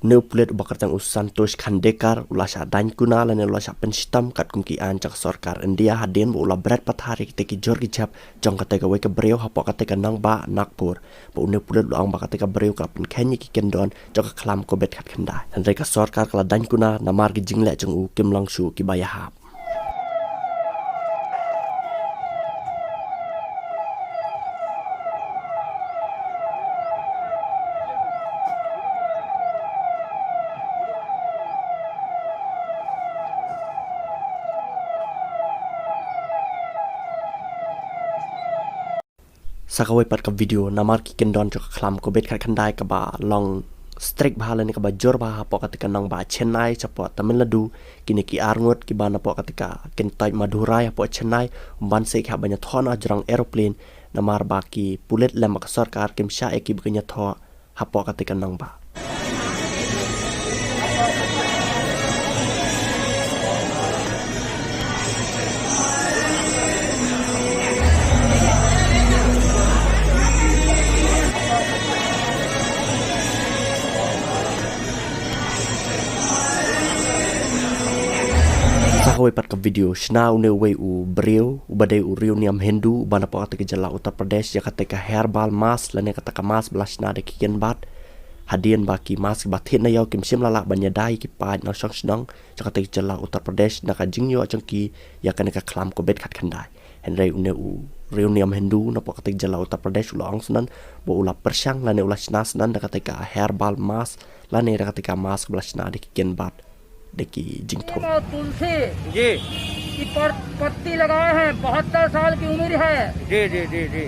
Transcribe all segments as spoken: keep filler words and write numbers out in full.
Une u pulit uba kyrteng u Santosh Khandekar u la shah daiñ kuna lane u la shah pynshitom katkum ki aiñ jong ka sorkar India hadien ba u la bret pathar ïa kita ki jhur ki jhep jong kata kawei ka briew hapoh kata ka nongbah Nagpur. Ba une u pulit u la ong ba kata ka briew ka la pynkheiñ ïa ki kyndon jong ka khlam Covid khatkhyndai. Hynrei ka sorkar ka la daiñ kuna namar ki jingleh jong u kim long shuh kiba ïahap. Sa kawei pat ka video namar ki kyndon jong ka khlam Covid khatkhyndai kaba long strict bha lane kaba jur bha hapoh kata ka nongbah Chennai shapoh Tamil Nadu, kine ki arngut kiba napoh kata ka kyntoit Madurai hapoh Chennai, ym ban seh ki hap ban ïathoh noh ha jrong aeroplane namar ba ki pulit lem bad ka sorkar kim shah ïa ki ba kin ïathoh hapoh kata ka nongbah. Sa kawei pat ka video, shna une uwei u briew uba dei u riewniam Hindu uba napoh kata ka jylla Uttar Pradesh ïa kata ka herbal mask lane kata ka mask ba la shna da ki kynbat. Hadien ba ki mask ba thied na ïew kim shym la lah ban ïada ïa ki paid nongshong shnong jong kata ka jylla Uttar Pradesh na ka jingïoh jong ki ïa kane ka khlam Covid khatkhyndai. Hynrei une u riewniam Hindu napoh kata ka jylla Uttar Pradesh u la ong sngewbha ba u la pyrshang lane u la shna sngewbha da kata ka herbal mask lane da kata ka mask ba la shna da ki kynbat da ki jingthung. और तुलसी जी। की पर-, पत्ती लगाए हैं, बहत्तर साल की उम्र है। जी, जी, जी, जी।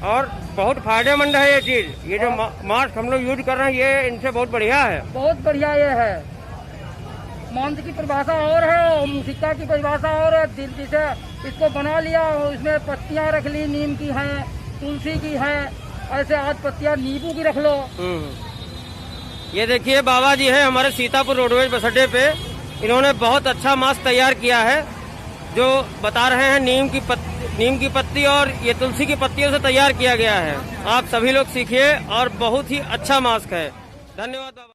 और बहुत फायदेमंद है ये चीज। ये जो हाँ। मा-, मास्क हम लोग यूज़ कर रहे हैं, ये इनसे बहुत बढ़िया है। बहुत बढ़िया ये है। मंत्र की परिभाषा और है और मूसिका की परिभाषा और है। दिल जिसे इसको बना लिया और इसमें पत्तियाँ रख ली, नीम की हैं, तुलसी की हैं, ऐसे आध पत्तियाँ नींबू की रख लो। हम्म। ये देखिए, बाबा जी हैं हमारे सीतापुर रोडवेज बस अड्डे पे। इन्होंने बहुत अच्छा मास्क तैयार किया है, जो बता रहे हैं नीम की पत-, नीम की पत्ती और ये तुलसी की पत्तियों से तैयार किया गया है। आप सभी लोग सीखिए और बहुत ही अच्छा मास्क है। धन्यवाद बाबा।